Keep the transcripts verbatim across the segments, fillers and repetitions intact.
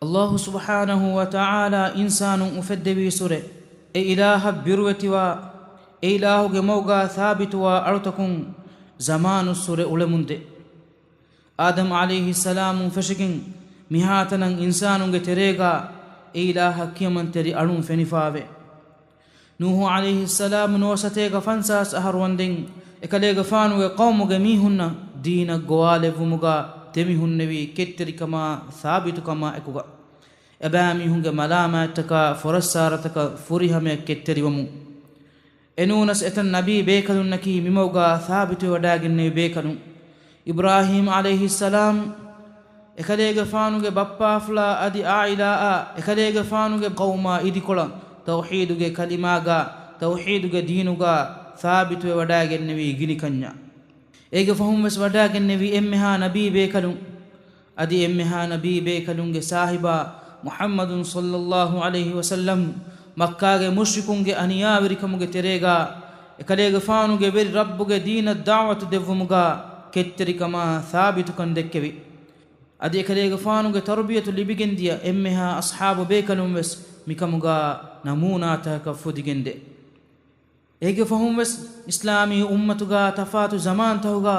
އައްލާހު ސުބްޙާނަހު ވަ ތަޢާލާ އިންސާނުން އުފެއްދެވީ ސުރެ، އެ އިލާހަށް ބިރުވެތިވާ، އެ އިލާހުގެ މަގުގާ ސާބިތުވާ އަޅުތަކުން ޒަމާނުއްސުރެ އުޅެމުންދޭ. އާދަމް ޢަލައިހިއްސަލާމުން ފެށިގެން މިހާތަނަށް އިންސާނުންގެ ތެރޭގާ އެ އިލާހަށް ކިޔަމަންތެރި އަޅުން ފެނިފާވޭ. ނޫޙު ޢަލައިހިއްސަލާމް ނުވަސަތޭކަ ފަންސާސް އަހަރު ވަންދެން އެކަލޭގެފާނުގެ ޤައުމުގެ މީހުންނަށް ދީނަށް ގޮވާލެއްވުމުގާ ދެމިހުންނެވީ ކެތްތެރިކަމާ ސާބިތުކަމާ އެކުގަ، އެބައިމީހުންގެ މަލާމާތްތަކާ ފުރައްސާރަތަކަށް ފުރިހަމަޔަށް ކެތްތެރިވަމުން. އެނޫނަސް އެތައް ނަބީ ބޭކަލުންނަކީ މިމަގުގާ ސާބިތުވެވަޑައިގެންނެވި ބޭކަލުން. އިބްރާހީމް ޢަލައިހިއްސަލާމް އެކަލޭގެފާނުގެ ބައްޕާފުޅާ އަދި ޢާއިލާއާ އެކަލޭގެފާނުގެ ޤައުމާ އިދިކޮޅަށް ތައުޙީދުގެ ކަލިމާގާ، ތައުޙީދުގެ ދީނުގާ ސާބިތުވެވަޑައިގެންނެވީ ގިނި ކަންޏާ. އޭގެ ފަހުން ވެސް ވަޑައިގެންނެވި އެންމެހާ ނަބީ ބޭކަލުން، އަދި އެންމެހާ ނަބީ ބޭކަލުންގެ ސާހިބާ މުޙައްމަދު ޞައްލައްލާހު ޢަލައިހި ވަސައްލަމް، މައްކާގެ މުޝްރިކުންގެ އަނިޔާވެރިކަމުގެ ތެރޭގާ، އެކަލޭގެފާނުގެ ވެރި ރައްބުގެ ދީނަށް ދަޢުވަތު ދެއްވުމުގާ ކެތްތެރިކަމާ ސާބިތުކަން ދެއްކެވި. އަދި އެކަލޭގެފާނުގެ ތަރުބިޔަތު ލިބިގެންދިޔަ އެންމެހާ އަޞްޙާބު ބޭކަލުން ވެސް މިކަމުގާ ނަމޫނާތަކަކަށް ފުދިގެންދޭ. އޭގެ ފަހުން ވެސް އިސްލާމީ އުއްމަތުގާ ތަފާތު ޒަމާންތަހުގާ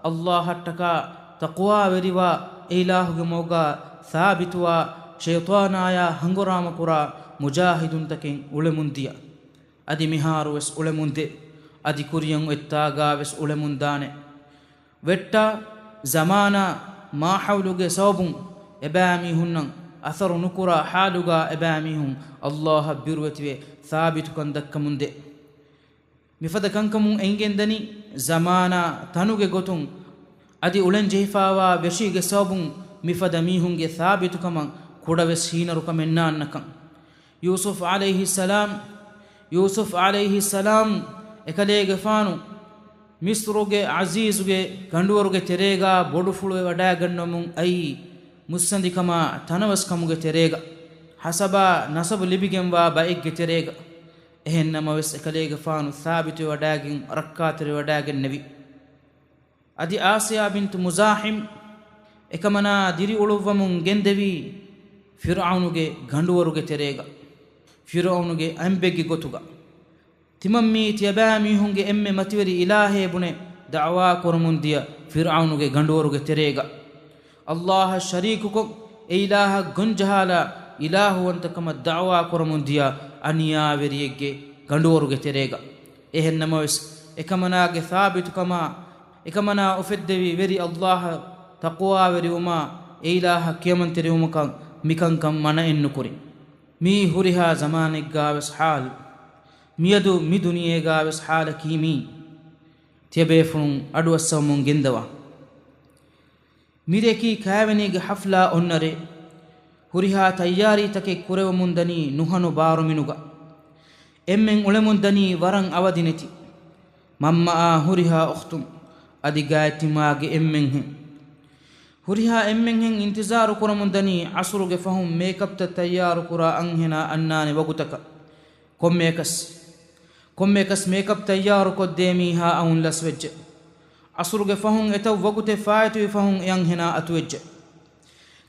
އައްލާހަށްޓަކާ ތަޤްވާވެރިވާ، އެ އިލާހުގެ މަގުގާ ސާބިތުވާ، ޝައިޠާނާޔާ ހަނގުރާމަކުރާ މުޖާހިދުންތަކެއް އުޅެމުންދިޔަ. އަދި މިހާރު ވެސް އުޅެމުންދޭ. އަދި ކުރިޔަށް އޮތްތާގާ ވެސް އުޅެމުންދާނެ. ވެއްޓާ، ޒަމާނާ، މާޙައުލުގެ ސަބަބުން އެބައިމީހުންނަށް އަސަރު ނުކުރާ ޙާލުގާ އެބައިމީހުން އައްލާހަށް ބިރުވެތިވެ ސާބިތުކަން ދައްކަމުންދޭ. މިފަދަ ކަންކަމުން އެނގެންދަނީ، ޒަމާނާ ތަނުގެ ގޮތުން އަދި އުޅެންޖެހިފާވާ ވެށީގެ ސަބަބުން މިފަދަ މީހުންގެ ސާބިތުކަމަށް ކުޑަވެސް ހީނަރުކަމެއް ނާންނަކަން. ޔޫސުފް ޢަލައިހިއްސަލާމް، ޔޫސުފް ޢަލައިހިއްސަލާމް އެކަލޭގެފާނު މިޞްރުގެ ޢަޒީޒުގެ ގަނޑުވަރުގެ ތެރޭގާ ބޮޑުފުޅުވެ ވަޑައިގަންނަމުން އައީ މުއްސަނދިކަމާ ތަނަވަސްކަމުގެ ތެރޭގަ، ޙަސަބާ ނަސަބު ލިބިގެންވާ ބައެއްގެ ތެރޭގަ. އެހެންނަމަވެސް، އެކަލޭގެފާނު ސާބިތުވެވަޑައިގެން ރައްކާތެރިވެވަޑައިގެންނެވި. އަދި އާސިޔާ ބިންތު މުޒާޙިމް އެކަމަނާ ދިރިއުޅުއްވަމުން ގެންދެވީ ފިރްޢައުނުގެ ގަނޑުވަރުގެ ތެރޭގަ، ފިރްޢައުނުގެ އަނބެއްގެ ގޮތުގަ. ތިމަންމީ ތިޔަބައިމީހުންގެ އެންމެ މަތިވެރި އިލާހޭ ބުނެ ދަޢުވާ ކުރަމުންދިޔަ ފިރްޢައުނުގެ ގަނޑުވަރުގެ ތެރޭގަ، އައްލާހަށް ޝަރީކުކޮށް، އެ އިލާހަށް ގޮންޖަހާލާ އިލާހުވަންތަކަމަށް ދަޢުވާ ކުރަމުންދިޔަ އަނިޔާވެރިއެއްގެ ގަނޑުވަރުގެ ތެރޭގަ. އެހެންނަމަވެސް، އެކަމަނާގެ ސާބިތުކަމާ، އެކަމަނާ އުފެއްދެވި ވެރި އައްލާހަށް ތަޤްވާވެރިވުމާ، އެ އިލާހަށް ކިޔަމަންތެރިވުމަކަށް މިކަންކަން މަނައެއްނުކުރި. މީ ހުރިހާ ޒަމާނެއްގާވެސް ޙާލު. މިއަދު މި ދުނިޔޭގާވެސް ޙާލަކީ މީ. ތިޔަބޭފުޅުން އަޑުއައްސަވަމުން ގެންދަވާ. މިރެއަކީ ކާވެނީގެ ޙަފްލާ އޮންނަ ރޭ. ހުރިހާ ތައްޔާރީތަކެއް ކުރެވެމުންދަނީ ނުހަނު ބާރުމިނުގަ. އެންމެން އުޅެމުންދަނީ ވަރަށް އަވަދިނެތި. މަންމައާ ހުރިހާ އުޚްތުން އަދި ގާތްތިމާގެ އެންމެންހެން. ހުރިހާ އެންމެންހެން އިންތިޒާރު ކުރަމުންދަނީ ޢަޞުރުގެ ފަހުން މޭކަޕްތައް ތައްޔާރުކުރާ އަންހެނާ އަންނާނެ ވަގުތަކަށް. ކޮންމެއަކަސް، ކޮންމެއަކަސް މޭކަޕް ތައްޔާރުކޮށްދޭ މީހާ އައުން ލަސްވެއްޖެ. ޢަޞުރުގެ ފަހުން އެތައް ވަގުތެއް ފާއިތުވި ފަހުން އެ އަންހެނާ އަތުވެއްޖެ.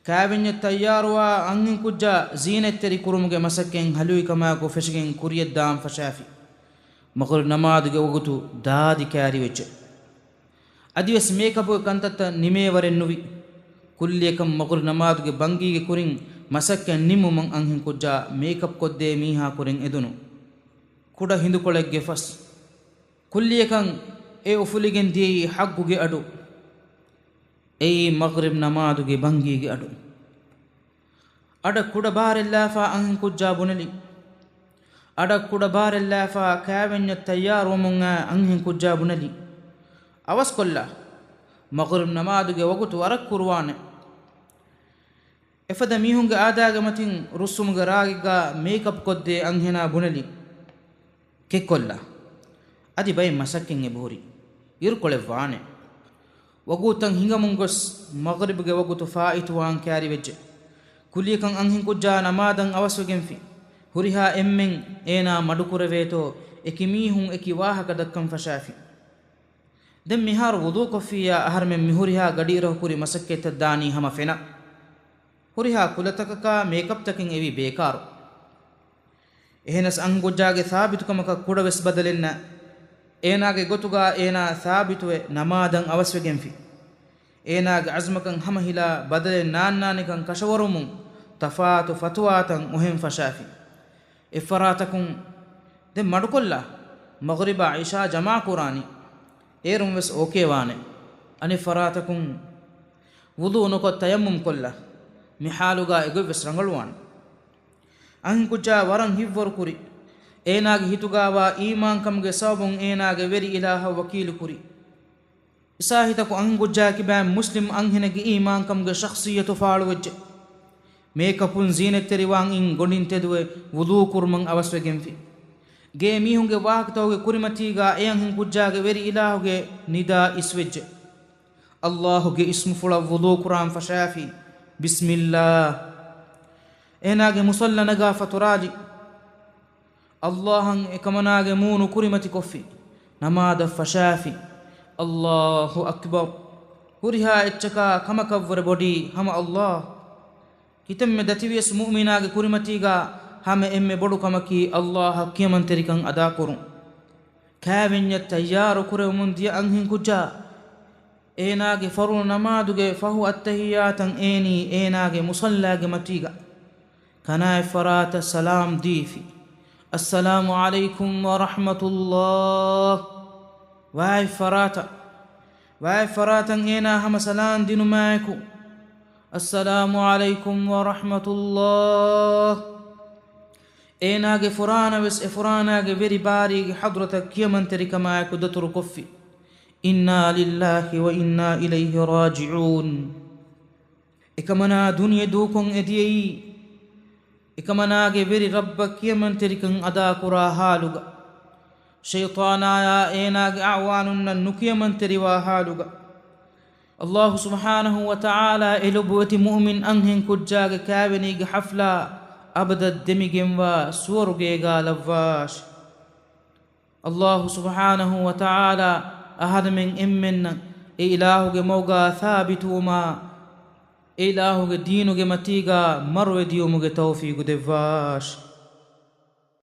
ކާވެންޏަށް ތައްޔާރުވާ އަންހެންކުއްޖާ ޒީނަތްތެރި ކުރުމުގެ މަސައްކަތް ހަލުވިކަމާއެކު ފެށިގެން ކުރިޔަށްދާން ފަށާފި. މަޣްރިބް ނަމާދުގެ ވަގުތު ދާދި ކައިރިވެއްޖެ. އަދިވެސް މޭކަޕުގެ ކަންތައްތައް ނިމޭވަރެއްނުވި. ކުއްލިއަކަށް މަޣްރިބް ނަމާދުގެ ބަންގީގެ ކުރިން މަސައްކަތް ނިމުމަށް އަންހެންކުއްޖާ މޭކަޕް ކޮށްދޭ މީހާ ކުރިން އެދުނު ކުޑަ ހިނދުކޮޅެއްގެ ފަސް. ކުއްލިއަކަށް އެ އުފުލިގެން ދިޔައީ ޙައްގުގެ އަޑު. އެއީ މަޣްރިބް ނަމާދުގެ ބަންގީގެ އަޑު. އަޑަށް ކުޑަ ބާރެއްލާފާ އަންހެންކުއްޖާ ބުނެލި. އަޑަށް ކުޑަ ބާރެއްލާފާ ކާވެންޏަށް ތައްޔާރުވަމުން އައި އަންހެންކުއްޖާ ބުނެލި. އަވަސްކޮށްލާ. މަޣްރިބް ނަމާދުގެ ވަގުތު ވަރަށް ކުރުވާނެ. އެފަދަ މީހުންގެ އާދާގެ މަތިން ރުއްސުމުގެ ރާގެއްގާ މޭކަޕް ކޮށްދޭ އަންހެނާ ބުނެލި. ކެއްކޮށްލާ. އަދި ބައެއް މަސައްކަތް އެބަހުރި. އިރުކޮޅެއް ވާނެ. ވަގުތުތައް ހިނގަމުން ގޮސް މަޣްރިބުގެ ވަގުތު ފާއިތުވާން ކައިރިވެއްޖެ. ކުއްލިއަކަށް އަންހެންކުއްޖާ ނަމާދަށް އަވަސްވެގެންފި. ހުރިހާ އެންމެން އޭނާ މަޑުކުރެވޭތޯ އެކި މީހުން އެކި ވާހަކަ ދައްކަން ފަށާފި. ދެން މިހާރު ވުޟޫކޮށްފިއްޔާ އަހަރެމެން މިހުރިހާ ގަޑިއިރަކު ކުރި މަސައްކަތްތައް ދާނީ ހަމަ ފެނަށް. ހުރިހާ ކުލަތަކަކާ މޭކަޕްތަކެއް އެވީ ބޭކާރު. އެހެނަސް އަންހެންކުއްޖާގެ ސާބިތުކަމަކަށް ކުޑަވެސް ބަދަލެއް ނެތް. އޭނާގެ ގޮތުގާ އޭނާ ސާބިތުވެ ނަމާދަށް އަވަސްވެގެންފި. އޭނާގެ އަޒުމަކަށް ހަމަހިލާ ބަދަލެއް ނާންނާނެކަން ކަށަވަރުމުން ތަފާތު ފަތުވާތައް އޮހެން ފަށާފި. އެއްފަރާތަކުން ދެން މަޑުކޮށްލާ، މަޣްރިބާ އިޝާ ޖަމާކުރާނީ. އޭރުން ވެސް އޯކޭވާނެ. އަނެއްފަރާތަކުން ވުޟޫ ނުކޮށް ތަޔައްމުމް ކޮށްލާ. މި ޙާލުގާ އެގޮތް ވެސް ރަނގަޅުވާނެ. އަންހެންކުއްޖާ ވަރަށް ހިތްވަރުކުރި. އޭނާގެ ހިތުގާވާ އީމާންކަމުގެ ސަބަބުން އޭނާގެ ވެރި އިލާހަށް ވަކީލުކުރި. އިސާހިތަކު އަންހެންކުއްޖާއަކީ ބައެއް މުސްލިމް އަންހެނެއްގެ އީމާންކަމުގެ ޝަޚްޞިއްޔަތު ފާޅުވެއްޖެ. މޭކަޕުން ޒީނަތްތެރިވާން އިން ގޮނޑިން ތެދުވެ ވުޟޫ ކުރުމަށް އަވަސްވެގެންފި. ގޭ މީހުންގެ ވާހަކަތަކުގެ ކުރިމަތީގާ އެ އަންހެންކުއްޖާގެ ވެރި އިލާހުގެ ނިދާ އިސްވެއްޖެ. ﷲ ގެ އިސްމުފުޅަށް ވުޟޫ ކުރާން ފަށާފި. ބިސްމިއްލާ. އޭނާގެ މުޞައްލަ ނަގާ ފަތުރާލި. ﷲ އަށް އެކަމަނާގެ މޫނު ކުރިމަތިކޮށްފި. ނަމާދަށް ފަށާފި. ﷲ އަކްބަރު. ހުރިހާ އެއްޗަކާ ކަމަކަށްވުރެ ބޮޑީ ހަމަ ﷲ. ކިތަންމެ ދަތިވިޔަސް މުއުމިނާގެ ކުރިމަތީގާ ހަމަ އެންމެ ބޮޑު ކަމަކީ ﷲ އަށް ކިޔަމަންތެރިކަން އަދާކުރުން. ކާވެންޏަށް ތައްޔާރު ކުރެވެމުން ދިޔަ އަންހެންކުއްޖާ އޭނާގެ ފަރުޟު ނަމާދުގެ ފަހު އައްތަޙިއްޔާތަށް އޭނީ އޭނާގެ މުޞައްލާގެ މަތީގަ ކަނާ އެއްފަރާތަށް ސަލާމް ދީފި. އައްސަލާމު ޢަލައިކުމް ވަރަޙްމަތުﷲ. ވާ އެއްފަރާތަށް، ވާ އެއްފަރާތަށް އޭނާ ހަމަ ސަލާމް ދިނުމާއެކު، އައްސަލާމު ޢަލައިކުމް ވަރަޙްމަތުﷲ. އޭނާގެ ފުރާނަ ވެސް އެ ފުރާނާގެ ވެރި ބާރީގެ ޙަޟްރަތަށް ކިޔަމަންތެރިކަމާއެކު ދަތުރުކޮށްފި. އިންނާ ލިއްލާހި ވަ އިންނާ އިލައިހި ރާޖިޢޫން. އެކަމަނާ ދުނިޔެ ދޫކޮށް އެދިޔައީ، އެކަމަނާގެ ވެރި ރައްބަށް ކިޔަމަންތެރިކަން އަދާކުރާ ޙާލުގަ، ޝައިޠާނާޔާ އޭނާގެ އަޢުވާނުންނަށް ނުކިޔަމަންތެރިވާ ޙާލުގަ. ﷲ ސުބްޙާނަހޫ ވަތަޢާލާ އެ ލޮބުވެތި މުއުމިން އަންހެން ކުއްޖާގެ ކާވެނީގެ ޙަފްލާ އަބަދަށް ދެމިގެންވާ ސުވަރުގޭގާ ލައްވާށި. ﷲ ސުބްޙާނަހޫ ވަތަޢާލާ އަހަރެމެން އެންމެންނަށް އެ އިލާހުގެ މަގުގާ ސާބިތުވުމާ، އެ އިލާހުގެ ދީނުގެ މަތީގާ މަރުވެދިޔުމުގެ ތައުފީގު ދެއްވާށި.